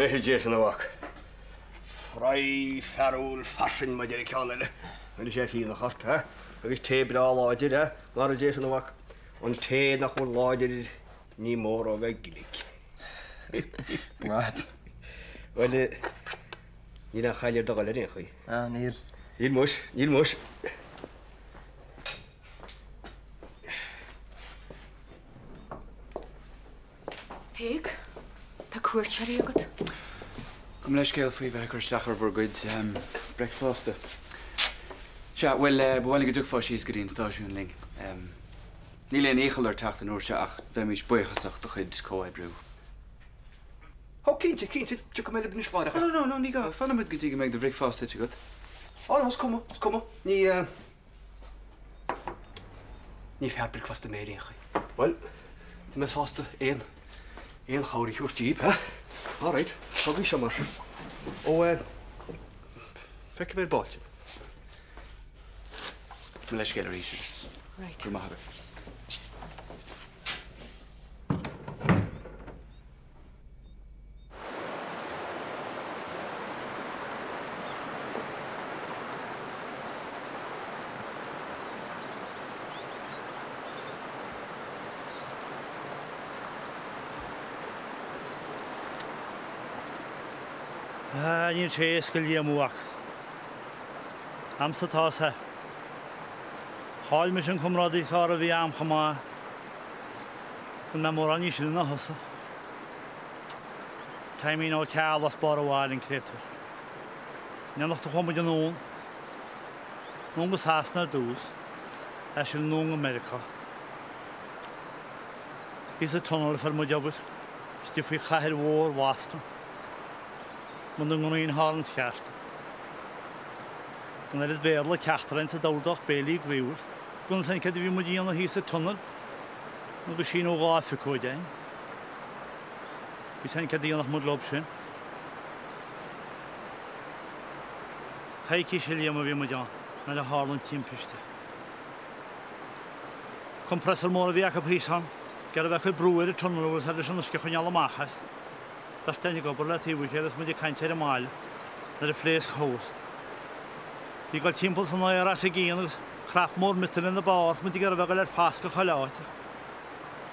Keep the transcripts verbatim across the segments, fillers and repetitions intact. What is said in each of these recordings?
Dè tha sibh ag ràdh, a mhac? Fraoich, fearghail, farsaing, mar a deir an ceann eile. Bheil sin fìor, nach eil, ha? Agus tè breá làidir, ha? Mar a dèan sibh, a mhac. An tè nach eil làidir, nì mòran a bhith glic. Right. Uill, eh, nì nach eil air do ghoil air aon chaoi. Ah, nì. Nì mòran, nì mòran. Pheig, tha cuairt agad. Cùm leisgeul faoi bheith a' cur a-steach air bhur gcuid, em, bricfeasta. Seadh, uill, eh, bu mhath leinn gun dèanadh sibh sìos gu dtí an stáisiún linn. Em, nì leinn iachall ur teachd an uair seo ach bheimid buidheachasach do chuid co-oibriú. Ò, cinnteach, cinnteach, tiugainn a-nis, a Mhàrtainn. No, no, no, nì gàire, fanaidh mi gun tiugainn do bhricfeasta agad. Ò, no, is coma, is coma. Nì, eh, Nì fear bricfeasta mòr aon chaoi. Uill, tha mi sásta aon, aon chabhair a thoirt dhut, ha? All right, thog i seo mar sin. Ò, eh, feicfidh mi air bàill. Cùm leisgeul a-rithist. Right. Go raibh maith agat. Ah, nì seo sgoil dhìom, a mhac. Àm sa tòrr sa. Chaill mise an comràdaidh far a bheil mi a' coimhead. Chan eil mòran a dh'inns mi an-dràsta. Taimidh no ceàrr às bàrr a' bhàil, a chreutair. Neanach do chomad an ùine. An ùine gu Sasana dùs. Às an ùine gu Ameireaga. Is e tunail a bh' air mo dhiobair. Is dìreach faoi chathair mhòr Bhoston. Mun do ghnùin thàrr an sgearta. An uiread Beurla ceachtar anns an dòrtach bèilidh grìobhair. Gun sinn cead a bhith mu dheidhinn a thìos a tunail. No gu sìon ò gáfa còig ain. Bidh sinn cead a dhèanamh mud lob sin. Chaidh cis a liam a bhith mu dheidhinn. Nuair a thàrr an timpiste. Compressor mòr a bhith aca pìos ann. Gur e bha a' chuid brù air an tunail agus a leis an uisge a choinneal a-mach às. Bha staing ag obair le taobh a ceithir is muid a' cainnt air a' mhàil nuair a phléasg a' chobhas. Bhith a' gabhail timpeall san adhar às a' ghrian agus crap mòr miotail anns a' bhàrr is muid ag iarraidh a bhith a' gabhail air fasgadh cho leòite.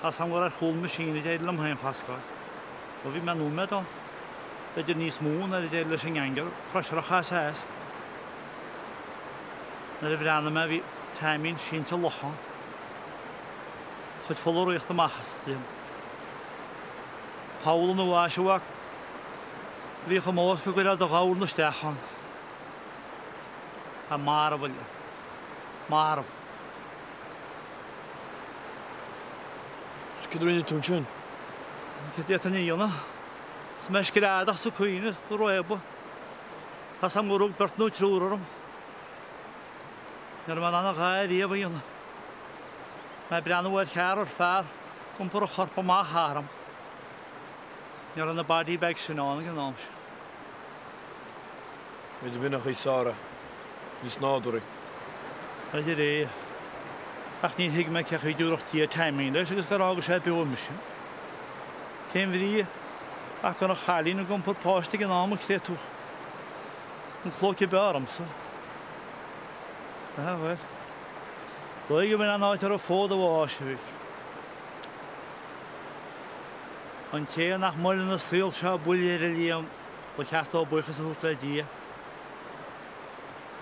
Tha 's ann gur e ar cùl machine a dh'èirich leam fhèin fasgadh. Bha mi an uair sin, bha mi a' dol. Bha idir nì is mò nuair a dh'èirich leis an geangair, pressure a chaidh às. Nuair a bhruidhinn mi, bha Taimidh sìnte lochan. Chuid fola rèidh a-mach às a' bhruidhinn. Poll an uair sin, bha a' chomórtas gu gairid a' gabhail na stèisean. Tha marbh eile. Marbh. Is ciod a rinn thu an sin? Ciod a dh'fheuch thu a dhèanamh? Is measg gu leòr a chuimhne, gu robh e. Tha 's ann gun rug beirt no triùir orm. Nuair a bha mi an àm a dhèanamh. Bha mi a' breathnú air cheàrr air fear, ag iompar a chorp a-mach thar am. Nuair a bha na body bags sin ann aig an àm sin. Bha iad a' beachdachadh air Sàra. Nì sinn an dòigh. Bha iad ag ràdh. Ach nì thuig mi cò chuideachd a bha Taimidh leis agus gun robh e beò mise. Cén bhrìgh ach gun robh cailín ag iompar pàiste aig an àm, a chreutair. An clò gu bith ormsa. Ah, uill. Dòigh gu bheil an àite ro fada bho Auschwitz. An tè nach moilleadh na saoghal seo buille air, a Liam, bu cheart dhomh buidheachas a thoirt le Dia.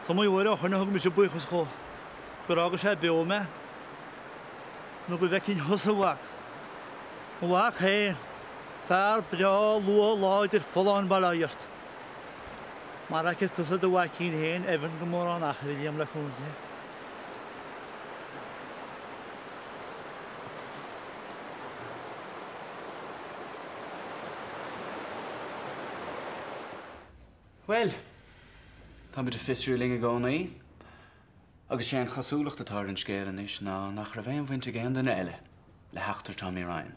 'S iomadh uair a chuimhnich mi gun robh mise buidheach, gun robh e beò mise. No gu bhfeicinn thusa, a mhac. Mo mhac fhèin, fear breá, luath, làidir, full-on ball-art. Mar a chì thusa do mhaicín fhèin, Evan, gu mòr an ath-fhreagairt, a Liam, le cùnamh Dhè. Uill, tha mi a' fiosrachadh linn an-còmhnaidh, agus 's e an chosúlacht atá ar an scéal anois ná nach raibh aon bhaint ag aon duine eile le theachtaire Tommy Ryan.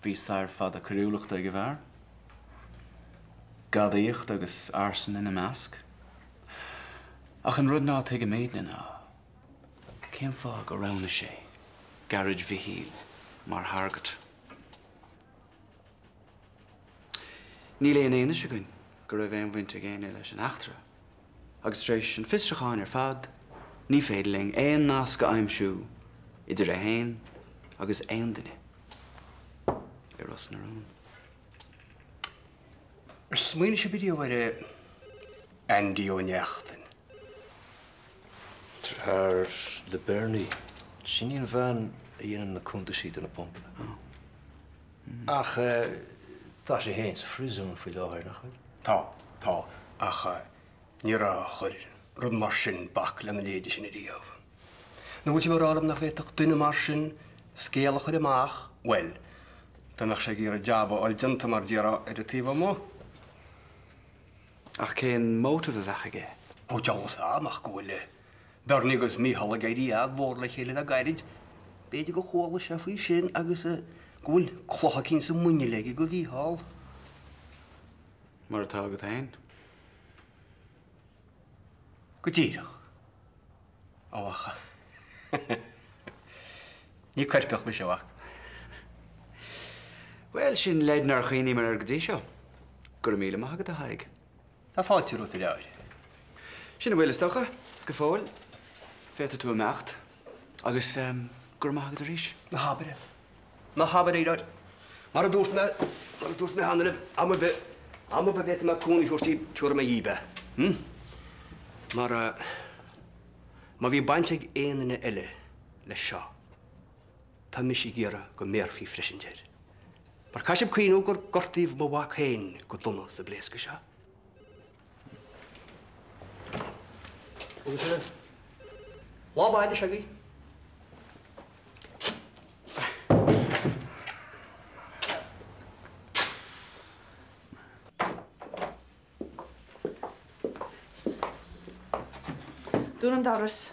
Bhí saor fada coiriúlachta aig a' bhean, gadaíocht agus arsan ina measc. Ach an rud ná tuigim fhèin ná cén fáth go roghnaigh sé gairid Mhichíl mar tharget. Nil aon fhianais againn gu robh aon bhaint aig aon duine leis an eachdraidh. Agus tar éis an fiosrachadh air fad, nì fhèin leinn aon nasc a aimsiu idir e fhèin agus aon duine i Ros na Rún. Smaoinich sibh riamh air, eh, Andy Ó Neachtain? Tha le Bernie. Sin an bhean a dhèanann na cunntasaidh do na pumpaichean. Ach, eh, tha e fhèin sa phrison faoi láthair, nach eil? Tha, tha. Ach, eh, An e ro chuir rud mar sin bac leis an leithid sin a-riamh? No bheil sibh ag ràdh rium nach bhféadfadh duine mar sin sgeul a chur a-mach? Uill, dè nach e gur e jab a dh'fhàg e mar dhearbh air an taobh a-muigh. Ach cò am motive a bh' aige? Ò, deagh fhios nach eil. Bernie agus Micheál ag èirigh mòr le chèile na gairid. B' fheudar gun chuala sibh faoi sin agus, eh, gu bheil clocha cinn sa mhuinntir aige gu Mhicheál. Mar a tha agad fhèin. Gu dìreach. Ò, ach. Nì coirpeach mise, ach. Uill, sin leid nar chuimhnicheamair air gu dè seo. Gu robh mìle maith agat, a Thadhg. Tha fàilte romhat, a Leòdhas. Sin a bheil, is dòcha, gu fòill. Feuch thu a-mach. Agus, ehm, gu robh math agat a-rithist. Na h-abair e. Na h-abair e, a Leòdhas. Mar a thuirt mi, mar a thuirt mi cheana ribh, am bi, am bi bheat ma cùm a chuirtí tuar ma dhìbe. Hm? Mar, eh, ma bhios baint aig aon duine eile leis seo, tha mise ag iarraidh gum bi feum freisin air. Mar caithfidh sibh cuimhneachadh gur gortaibh mo mhac fhèin gu dona sa bhliasgadh seo. Agus, eh, latha math leis agaibh. Dùin an doras.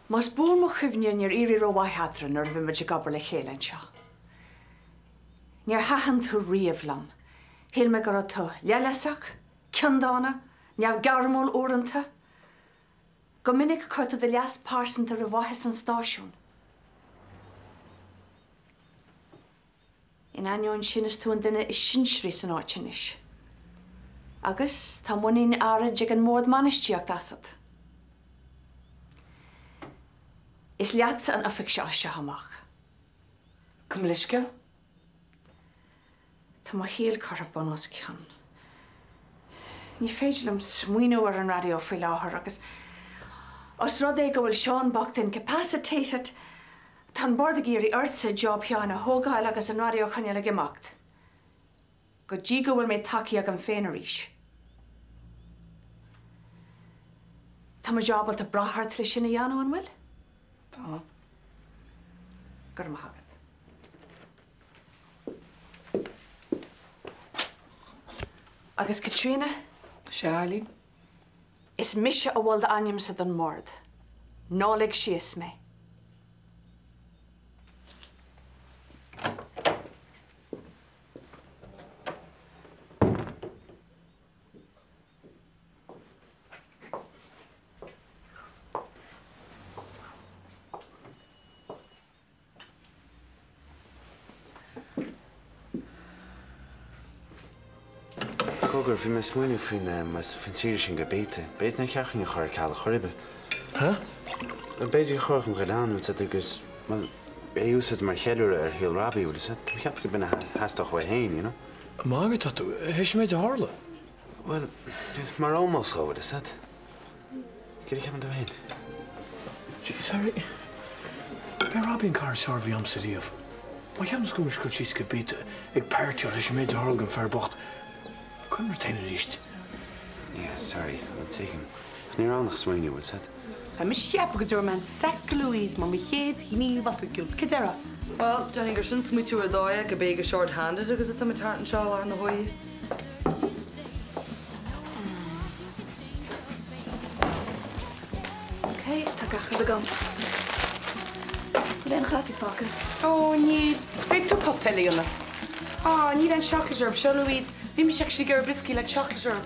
Mas buan mo chuimhne, an uair a dh'èirich ro mhath eadarainn nuair a bhiomaid ag obair le chèile an seo. Nuair a thàinig thu riamh leam, shaoil mi gun robh thu leathleasach, ciondàna, neamhghairmiúil uaireanta. Gu minic chuir thu do leas pearsanta ri mhaithe san stáisiún. In ainneoin sin, is tu an duine as sinsearaidh san àite a-nis. Agus tha muinín àraid aig an mBòrd Bhainistíochta asad. Is leatsa an oifig seo a thoirt a-mach. Cùm leisgeul. Tha mo shaoghal curtha bun-os-cionn. Ní fheudar leam smaoineamh air an raidió faoi láthair agus os rud é go bhfuil Seán bochd incapacitated, tá an bord ag iarraidh ortsa job shean a thógáil agus an raidió a choinneáil ag imeacht. Go dtí go bhfuil mé tagtha agam féin arís. Tá muid ábalta brath ort leis sin a dhéanamh, an bhfuil? Tá. Go raibh maith agat. Agus Caitríona? Sea, Eileen? Is mise a mhol d'ainmse don mbord. Ná lig síos mé. Cogar, bhí mé a' smaoineamh faoin, eh, mas, faoin saoire sin gu Beata. B'fhéidir nach fhearr dhuinn a chur ar ceal a chor ar bith. Ha? B'fhéidir gun cuir sinn a dhol ann, an-siud, agus, well, é a úsáid mar cheiliúradh ar shaol Robbie, bhfuil a fhios agat. Tá mé a' cheapadh gum bi e a' faireachdainn e fhéin, you know. An maith agat, tá tú, tha sé mar a tharla. Well, mar almost so, bhfuil a fhios agat. Cad a cheapann tú fhéin? Jeez, Harry. B' e Robbie an cara as fheàrr a bhí agamsa riamh. Má cheapann scoileann scoil síos go Beata ag páirteach leis an méid a tharla don fear bocht. Cuimhnich air a-rithist. Yeah, sorry, I'll take him. Ní raibh ann ach smaoineamh, bhfuil a fhios agat. Tha mise a' cheapadh gun d' fhuair mé an sac Louise mar mo chéad ghnìomh oifigiúil. Cad eile? Well, déarfainn gur sin smaointean ur dòigh, gum bi e short-handed agus atá muid thart anseo lár na h-oidhche. Ok, tá gach rud agam. Bhfuil aon chafaidh fágtha? Ó, níl. Bheadh tú pot eile a ghearradh? Á, níl aon seoclaid orm. Seo, Louise. Bhí mise actually ag iarraidh biscuit le chocolate orm.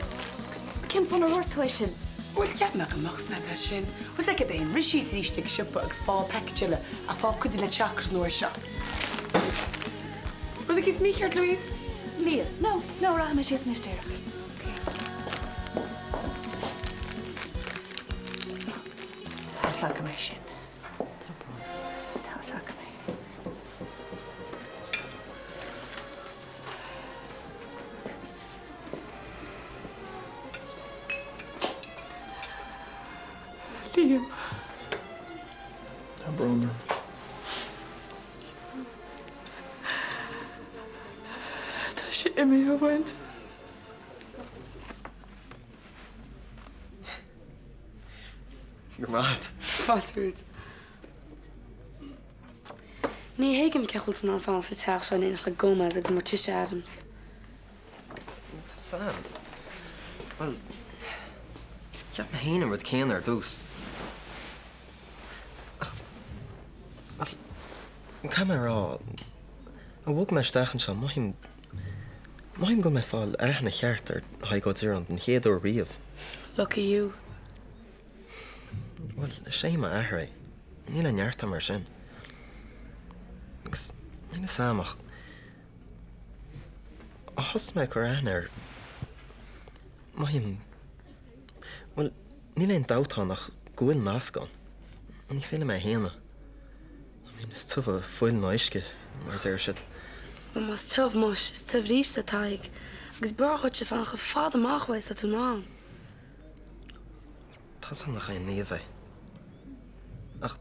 Cén fáth a thabhairt tú é sin? Uill, cheap mi gum biodh sin. Thusa, ged a tha e ris is ris aig siopa agus fàg paicead eile, ach fàg cuid eile an t-seachdain seo. Bheil thu a' coimhead ceart, Louise? Liam, no, no, rachaidh mi sìos a-nis dìreach. Tha fhios agam air sin. Tha fhios agam air. Liam. Tha brón orm. Tha sinn iomradh, a Bhail. Gu math. Fada. Nì thuigim cò chuala tu an fhàs a' teachd seo an-diugh le Gomez agus Morticia Addams. Tha Sam. Uill, cheap mi fhìn an rud cèanna air dtùs. Ach, uill, an càit a bheil mi? An bhog mi a-steach an seo, mothaím, mothaím gu bheil mi a' fàgail aithne cheart air Tadhg Ó Direáin don chéad uair riamh. Lucky you. Uill, 's e mo athair e. Níl e neart orm mar sin. Agus, níl fhios agam ach, o thosaigh mi a' cur aithne air, mothaím, uill, níl aon dabht ann ach gu bheil nasc ann. Ní fheileadh mi e fhèin. I mean, is tough a' fuil na uisge, mar a deir siud. Uill, mas tough muis, is tough a-rithist, a Thadhg. Agus b' fheàrr dhutsa fanacht cho fada a-mach bho 's a tha thu an-dràsta. Tha fhios agam nach e an naomh e. Ach,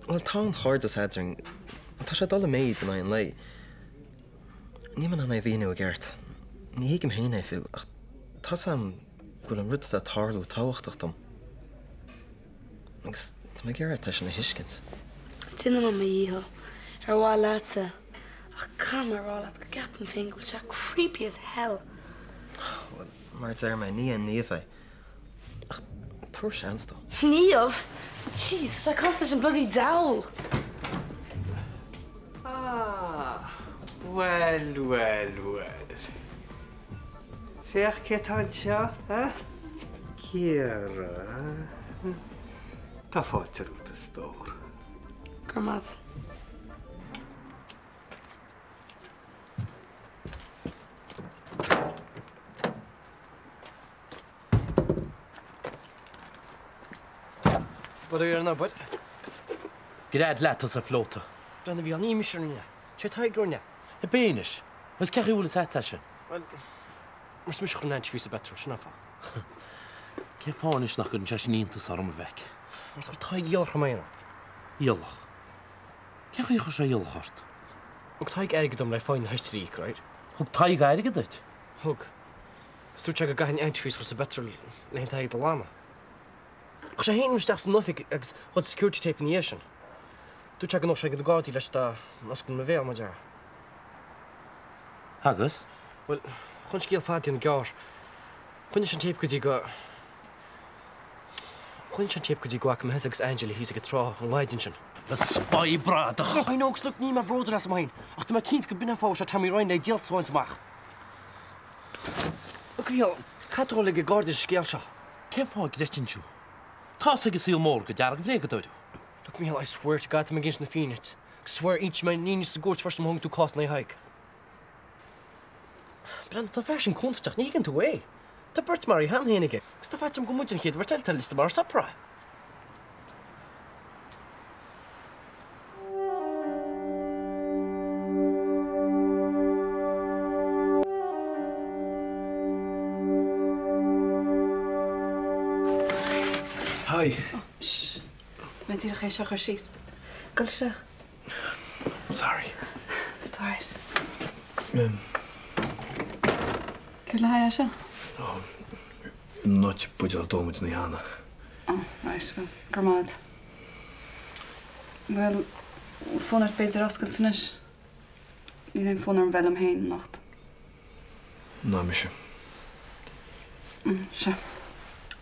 uill, tha an càirdeas eadarainn, tha sinn a' dol a-mach an aon latha. Nì mi an aon mhìneachadh a dh'fhaodte. Ní thuigim fhèin e fiù, ach tha fhios agam gu bheil an rud a tha a' tarlú tábhachtach dom. Agus tha mi ag iarraidh dhut sin a thuiscint. Dèan mo dhìcheall. Air mhaith leatsa. Ach caithfidh mi a ràdh leat gu ceapaim fhìn gu bheil sibh creepy as hell. Uill, mar a deir mi, nì e an naomh e. Ach tabhair seans dha. Naomh? Jeez, tha sibh a' cosg leis a' bhloody deil. Ah, uill, uill, uill. Feuch cò tha an seo, eh? Ciara. Tha fàilte romhad, a stór. Grma. What are you on about? Gur e leat a tha seo a' flòtadh. Brenna, bha mi a' smaoineachadh gur e. 'S e Tadhg a rinn e. A Bheathais. Agus cò chuala sibh sin? Uill, mar sin, mise a chuir an antifreeze sa bhatrún, sin e am fear. Cén fáth a-nis nach gcuireann sé sin iontas orm, a Mhic? Mar sin, Tadhg, iarr orm fhaighinn. Iarr? Cén chaoi a chuir sé iarraidh ort? Thug Tadhg airgead dom le faighinn na h-aistear, right? Thug Tadhg airgead duit? Thug. Is dúirt sé gun gabh an antifreeze a chur sa bhatrún le haghaidh an t-airgid a lànadh. Ach 's e a thàinig mi a-steach san oifig agus chuir security tape an dèidh sin. Dúirt sé gun tug sé gu na Gardaí leis an oscail mo bhéal, mar a déarfá. Agus? Uill, chun sgeul fada dhan ghearr, choinnich an tape gu dtí gu, choinnich an tape gu dtí gu bhfaca mi Hesa agus Angela thíos aig an trá an làithean sin. Le spàin bràthair. Ach, I know, agus look, ní mo bhròdar e fhèin. Ach tá mé cinnte gum b' e an fhear seo Tommy Ryan le dìol a bhaint a-mach. Look, Mhìcheil, cad a chuala na Gardaí sa scéal seo? Cén fáth a gcreideann tú? Tá a fhios aige saoghal mór gu dearbh, bhréag a dúradh. Look, Mhìcheil, I swear to God, tá mé ag innse na fírinne. I swear, innsinn mé an fhírinne sa gcúirt first am faighinn tú cás an aghaidh Thaidhg. Brendan, tá an fear sin cunnartach, ní thuigeann tú é. Tá beirt Mary Ann fhèin aige. Agus tá faighte agam gu muid an chéad bheirt eile atá liosta mar supra. Hi. Shh. Tá mé dìreach air seo a chur síos. Gabh mo leithscéal. Sorry. Tá mise. Um, Céard le haghaidh é seo? Oh, an áit buideach a d'fhoghlaim muid na hana. Oh, right, well, grma. Bhuel, fón ort b'fhéidir a oscailt anois. Níl aon fón orm bheith liom fhéin anocht. Ná mise. Mm, sea.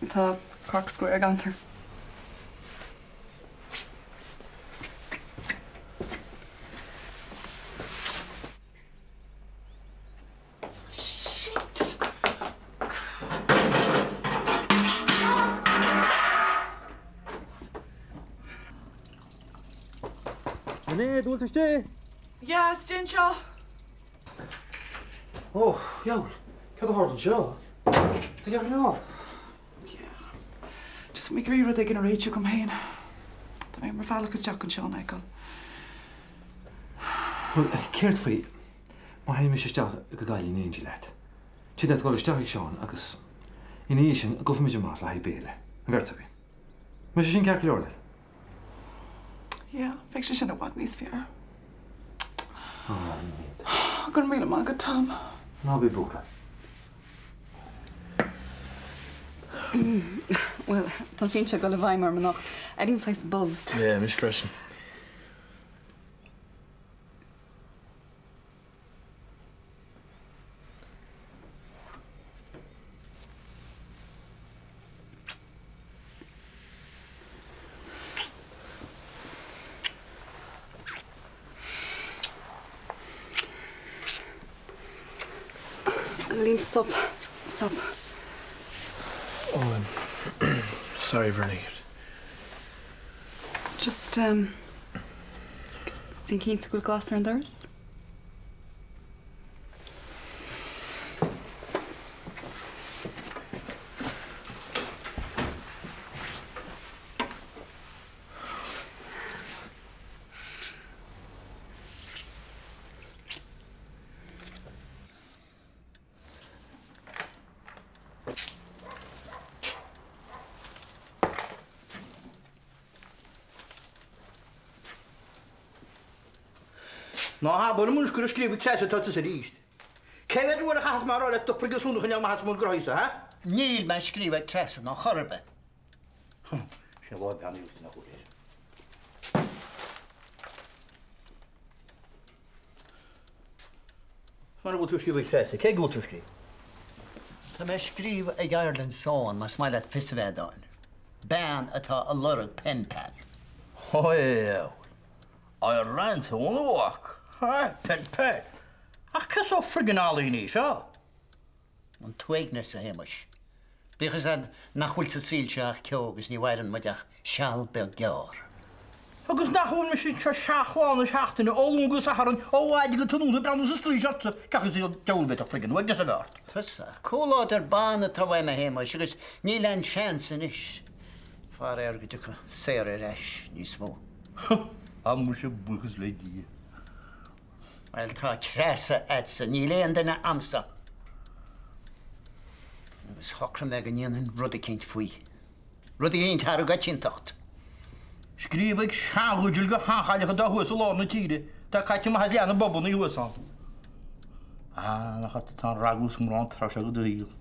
Tá Cork Square ag amharc. Shit! Dùil, a-staigh. Yeah, 's dèan seo. Ò, a ghaoil. Cò tha a' dol an seo? Tha e ag ràdh. Yeah. Just mi ag iarraidh rud aig an rèidio agam fhèin. Tha mi mar fhàileadh a-steach an seo, a Mhìcheil. Well, céard faoi, ma thèid mise a-steach gu Gaillinn Aonghais leat? Tha iad a' dol a-steach aig Seán agus an uair sin gabhaidh mise a-mach le haghaidh Béile. An bheart againn? An bheil sin ceart gu leòr leat? Yeah, bhiodh sin a' bhith níos fearr. Ò, a Mhìcheil. Go raibh míle maith agat, Tom. Ná bi bualadh. Mm, well, tha mi fhìn a' dol a Weimar a-màireach. Tha mi saghas buzzed. Yeah, mise freisin. Liam, stop. Stop. Oh, um, sorry, Vernie. Just, um, tha thu cinnteach gu bheil glas air an doras? Ná habair, a Mhúscail, sgrìobh Treasa tusa a-rithist. Cò mheud uair a chanas mi ri Raghnall do fhriogaineachadh a-nis, ma tha e a' smaoineachadh gur thusa, ha? Chan eil mi a' sgrìobhadh Treasa ná chor ar bith. Sin a' bheachd a th' agam. Mar a bheil thu a' sgrìobhadh Treasa? Cò gu bheil thu a' sgrìobhadh? Tha mi a' sgrìobhadh aig Ireland's Own, mas math leat fios a bhith ann. Bean a tha a' lorg pen pal. Ò, yeah. Ireland's Own a-mach. Ha, pen pal. Ach cò as a' friggin' àlainn a tha seo? An t-uaigneas, a Sheumais. Bidh fhios agad nach bhfuil sa saoghal seo ach ceò agus nì mhaireann muid ach seall beag geàrr. Agus nach bhfuil mise an seo seachd latha an seachdain, o Dhùn gu Satharn, o Mhàideag gu Tionónta, a' breathnú san strì seo, gach is iad deagh bheatha friggin' uaigneas a bheart. Tusa, cò là air bith a tha thu, a Sheumais, agus nì leinn seans a-nis. Faraor gun tigeadh Sarah air ais, nì 's mò. Tha mise buidheach le Dia. Uill, tha Treasa agadsa, nì le aon duine annsa. Agus shocraidh mi gun dèan sinn rudeigin faoi. Rudeigin a tha gu tionndadh. Sgrìobhaidh seann chuideigin gu h-àlainn a tha shuas an làr na tìre. Tha caite a-mach às leth na bobannaich shuas ann. Ah, nach eil, tha an rathad seo mòr an-dràsta gu dà thaobh.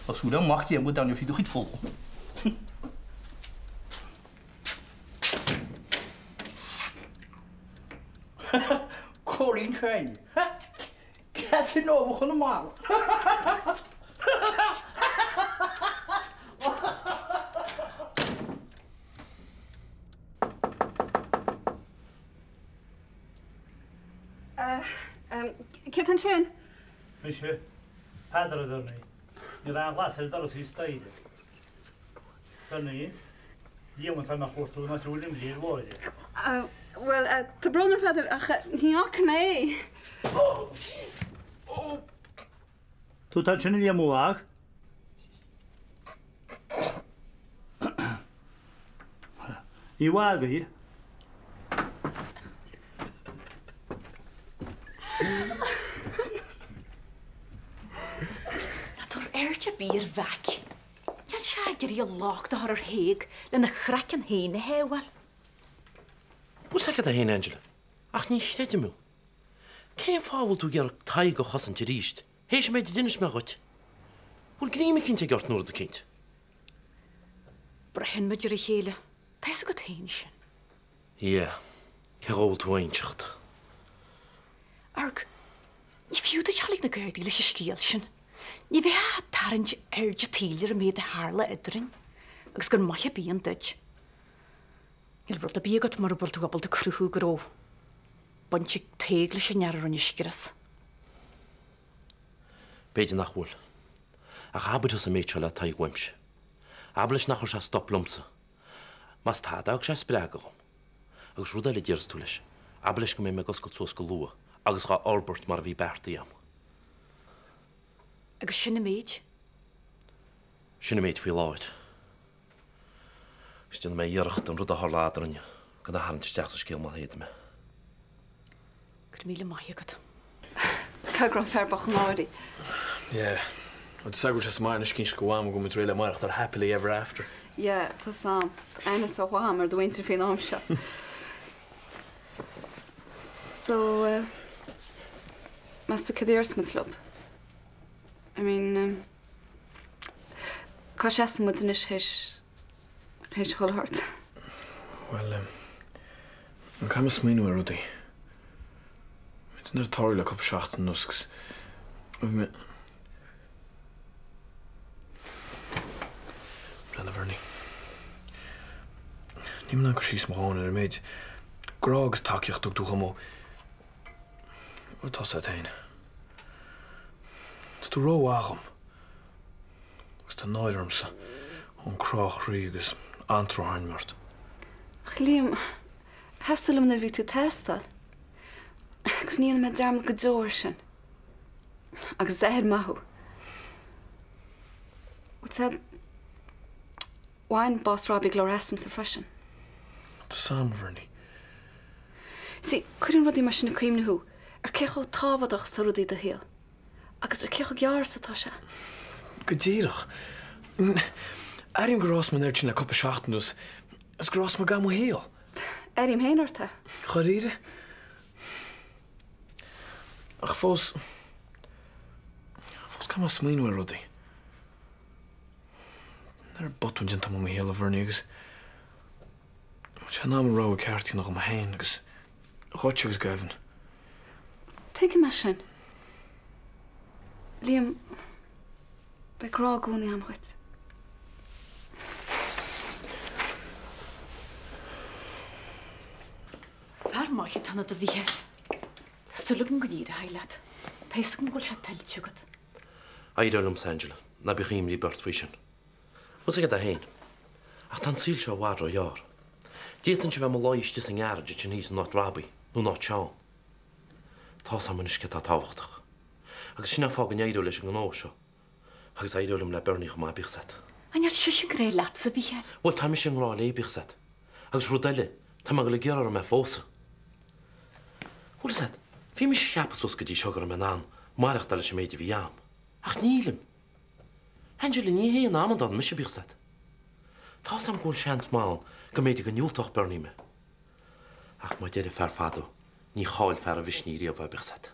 Ach sùil a-mach, dè am bu dàine fìor a chuid fola. Còmhraidhean seinn. Ceart, sin obair na mara. Eh, em, cò tha sin? Mise, Peadar a th' annam. Nì mi an glas air an doras a-staigh. Dà nì. Dh'fheumainn tha mi a' cur thu nach eil William Lee air bhòrd. Ah, uill, eh, tha brón orm, a Pheadair, ach, eh, nì mi e. Oh, jeez. Oh. Thu tha sin a' lìonadh. An e a bha e? Tha thu air airde bìdh air bhac. Chan eil seo ag iarraidh a làmh a chur air Tadhg le na craiceann fhèin a tha e, uill. Bhuel, 's aig a tha thu fhèin, Angela. Ach nì chreidim thu. Cén fàth a bheil thu ag iarraidh Tadhg a chosaint a-rithist? Tha e a' smaoineachadh gun innis mi dhuinn. Bhuel, gnì mi cinnteach ort nuair a tha thu cinnteach. Braitheann muid air a chèile. Tha fhios agad fhèin sin. Yeah, cò bheil thu ag innse? Arg, nì fiù 's a' sealltainn na Gàidhealtachd leis an sgeul sin. Nì bheatha a' tarraing air do thilleadh air a' mheud a tharla eadarainn. Agus gur math a bhith an duit. Chan eil rud a bhith agad mura bheil thu ábalta cruthachadh gu robh buntainn Tadhg leis an fhear a rinn an sgrios. B' fheudar nach bhuail. Ach abair thusa am meud seo le Tadhg uaimse. Abair leis nach robh e a' stop leamsa. Mas tàinig e, thug e spreagadh dhomh. Agus rud eile a dh'iarras tu leis. Abair leis gum bi mi ag oscailt suas gu luath, agus dha fhorbairt mar a bha beartaithe agam. Agus sin am mèid? Sin am mèid faoi láthair. Is dèanamaid iarracht an rud a tharraing, gun a tharraing a-steach sa sgeul mar a thèid mi. Gu mìle maith airgid. Cad gu robh am fear bochd an òiridh? Yeah. Well, 's e gu bheil sinn a' smaoineachadh gu bheil sinn a' maireachtail happily ever after. Yeah, tha sin. Anna, so what am I doing to feel am seo? So, uh, mas tu cad iarras muid leob. I mean, um, cò seas muid a-nis tha sinn a' dol a thoirt? Well, um, an cam a smaoinich mi air rudeigin. Bha mi air tòrr le cupla seachdain a-nuas agus bha mi... Breathnaich, Bernie. Nì mi an cur sìos mo dhòigh air a' mhèid. Gràdh agus tacaíocht a thug thu dhomh. Uill, tha sin fhèin. Is tu ro mhath dhomh. Agus tha an nàire ormsa ón chrò-chroí agus an-tròcair a th' ort. Ach Liam, tha sùil agam nuair a bhios tu a' tástáil. Agus nì mi dearmad gu dearbh air sin. Agus 's e athair math thu. Uill, tha, bha am bàs Robbie gu leòr asam freisin. Tha sin math, Bernie. Sea, cuiridh rudeigin mar sin a' cuimhneachadh thu air cò cho tàbhachdach 's a tha rudeigin do shaoghal. Agus air cò cho geàrr 's a tha seo. Gu dìreach. N-, airím gu robh mi an àirde sin le cupla seachdain a-nuas, is gu robh mi gam shaoghal. Airím fhèin ort e. Cho-dhiù. Ach fòs, fòs, chan eil mi a' smaoineachadh air rudeigin. Nuair a bha thu a' dèanamh mo shaoghal, a Bhernie, agus 's e an t-àm a rinn thu ceart dhomh fhèin agus a' chuid agus Gavin. Tuigidh mi sin. Liam, bidh gràdh ag ùrnaigh agam dhut. Fear math a th' annad, a Mhìcheil. Tha sùil agam gu lèir a tha e leat. Tha fhios agam gu bheil seo toilichte dhut. Aidh, rinn mi, Angela. Na bi a' cuimhneachadh beart faoi sin. Bhuel, 's e ged a tha fhèin. Ach tha an saoghal seo a' bhàrr ro gheàrr. Dh'fhaodadh sibh a bhith a' laighe a-steach san gàrradh a-nis an-dràsta, Robbie, no an àite seo. Tha sin a-nis gu math tàbhachdach. Agus sin a' fàgail oighreachd leis a' ghnothaich seo. Agus oighreachd leam le Bernie cho math, bidh sibh. An e sin gur e leat-sa, a Mhìcheil? Uill, tha mise ag ràdh leibh, bidh sibh. Agus rud eile, tha mi a' dol a dh'iarraidh orm e fòs. Bhuel, a Mhìcheil, bha mise a' cheapadh suas gu dtí seo gun robh mi an ann maireachtail leis a' mhèid a bhith ann. Ach nì mi. Angela, nì i fhèin am an dòigh mise, bidh sibh. Tha fhios agam gu bheil seans math ann gum bi i ag ionndrainn Bernie mi. Ach ma dh'fhaodte fear fada, nì chall fear a mhisneachd riamh e, bidh sibh.